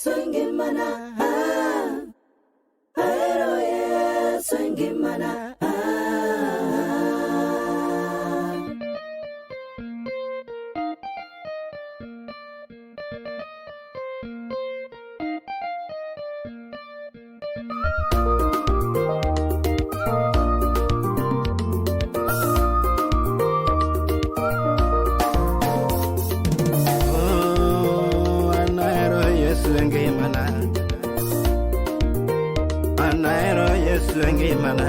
Yesu e ngimana. Ah, ahero Yesu e ngimana. Ah. Oh, an ahero Yesu e ngimana. An ahero Yesu e ngimana.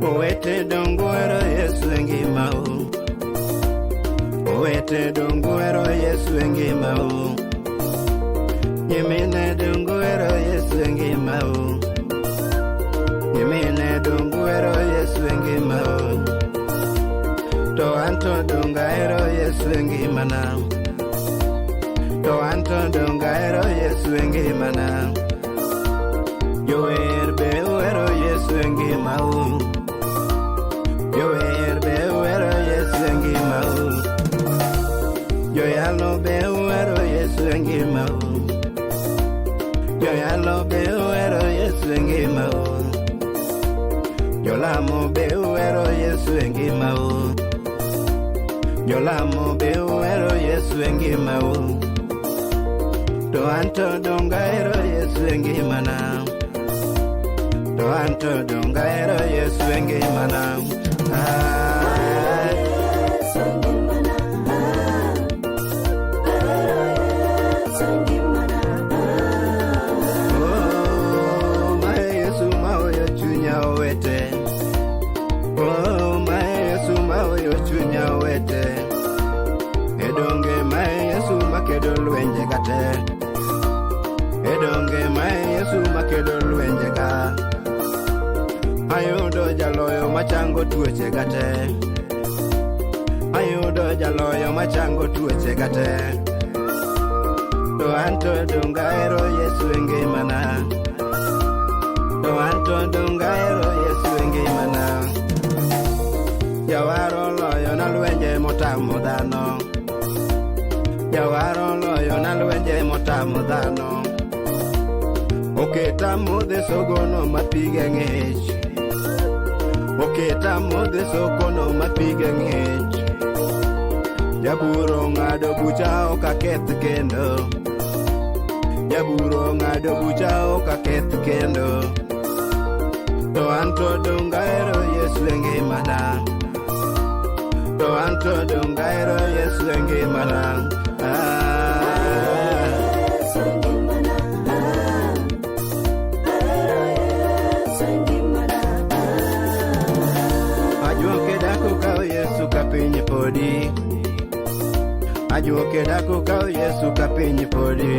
Owete dongo hero Yesu e ngimau. Owete dongo hero Yesu e ngimau. Nyimine dongo hero Yesu e ngimau. Nyimine dongo hero Yesu e ngimau. To anto dongo ahero Yesu e ngimana. To anto dongo ahero Yesu e ngimana. Jower be uhero Yesu e ngimau. Jower be uhero Yesu e ngimau. Joyalo be uhero Yesu e ngimau. Joyalo be uhero Yesu e ngimau. Jolamo be uhero Yesu e ngimau. Jolamo be uhero Yesu e ngimau. To anto dongo ahero Yesu e ngimana. To anto dongo ahero Yesu e ngimana. Ah. Yesu e ngimana. Ah, ahero Yesu e ngimana. Ah. Oh, mae Yesu mahoyo chunya owete. Oh, mae Yesu mahoyo chunya owete. E donge mae Yesu makedo lwenje ga te. E donge mae Yesu makedo lwenje ga. Ayudo jaloyo machango tuoche ga te. Ayudo jaloyo machango tuoche ga te. To anto donge ahero Yesu e ngimana. To anto donge ahero Yesu e ngimana. Jawar oloyo na lwenje motamo dhano. Jawar oloyo na lwenje motamo dhano. Oketa modhe sogono ma pige ng'ich. Oketa modhe sokono ma pige ng'ich. Jabura ng'ado bucha ok aketh kendo. Jabura ng'ado bucha ok aketh kendo. To anto donge ahero Yesu e ngimana. To anto donge ahero Yesu e ngimana. Ah. Yesu e ngimana. Ah, ahero Yesu e ngimana. Ah. Ajuoke dak okawo Yesu ka piny podi. Ajuoke dak okawo Yesu ka piny podi.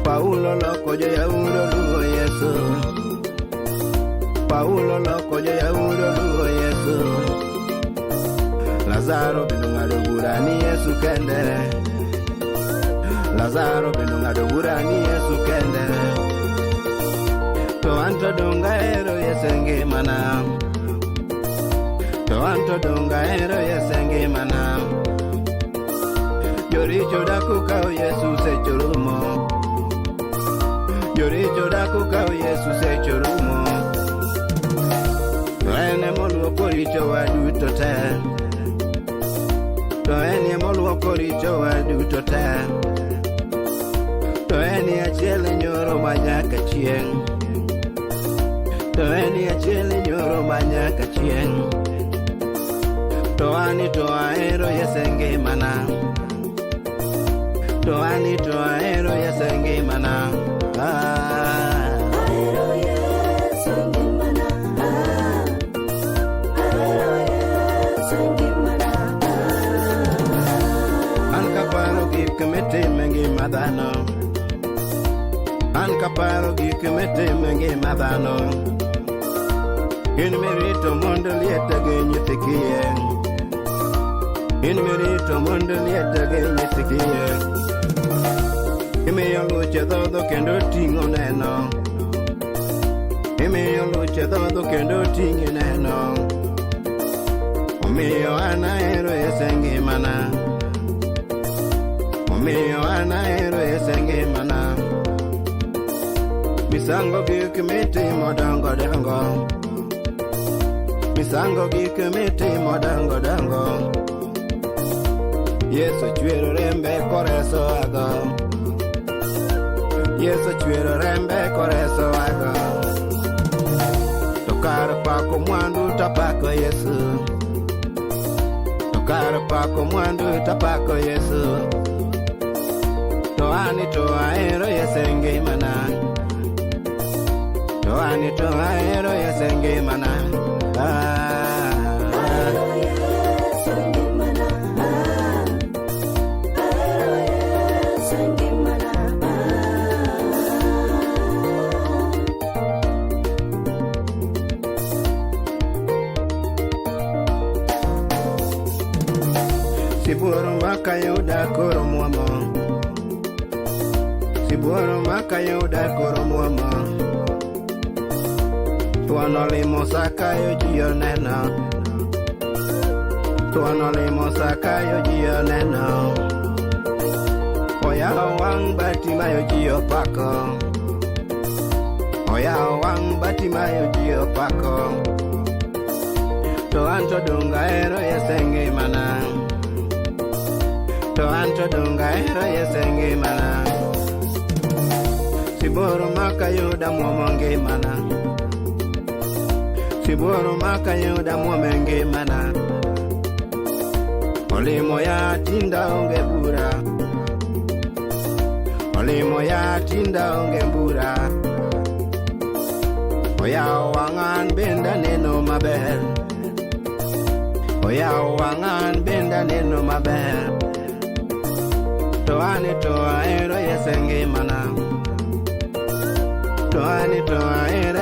Paulo loko jo-Yahudi oluwo Yesu. Paulo loko jo-Yahudi oluwo Yesu. Lazaro bende ong'ado bura ni Yesu kende. Lazaro bende ong'ado bura ni Yesu kende. To anto donge ahero Yesu e ngimana. To anto donge ahero Yesu e ngimana. Joricho dak okawo Yesu seche rumo. Joricho dak okawo Yesu seche rumo. To en emoluoko richowa duto te. To en emoluoko richowa duto te. To en achiel nyoro manyaka chieng'. To en achiel nyoro manyaka chieng'. To ani to ahero Yesu e ngimana. To ani to ahero Yesu e ngimana. Ah. Ahero Yesu e ngimana. Ah, ahero Yesu e ngimana. Ah. An kaparo gik mitimo e ngima dhano. An kaparo gik mitimo e ngima dhano. In mirito mondo liete gi nyithi kiye. In mirito mondo liete gi nyithi kiye. Imiyo luche dhodho kendo ting'o neno. Imiyo luche dhodho kendo ting'i neno. Omiyo an ahero Yesu e ngimana. Omiyo an ahero Misango gik mitimo dongo dongo. Misango gik mitimo dongo dongo. Yesu chwero rembe koreso ago. Yesu chwero rembe koreso ago. To kar pako mwandu tapako Yesu. To kar pako mwandu tapako Yesu. To ani to ahero Yesu e ngimana. To ani to ahero Yesu e ngimana. Ah. Ahero Yesu e ngimana. Ah, ahero Yesu e ngimana. Ah. Sibuor makayuda koro muomo. Sibuor makayuda koro muomo. Thuon olimo Sakayo ji oneno. Thuon olimo Sakayo ji oneno. Oyawo wang' Bartimayo ji opako. Oyawo wang' Bartimayo ji opako. To an to dong ahero Yesu e ngimana. To an to dong ahero Yesu e ngimana. Sibuor makayuda muomo ngimana. Sibuor makayuda muomo e ngimana. Olimo ya tinda onge bura. Olimo ya tinda onge bura. Oyawo wang'a an bende aneno maber. Oyawo wang'a an bende aneno maber. To ani to ahero Yesu e ngimana. To ani to ahero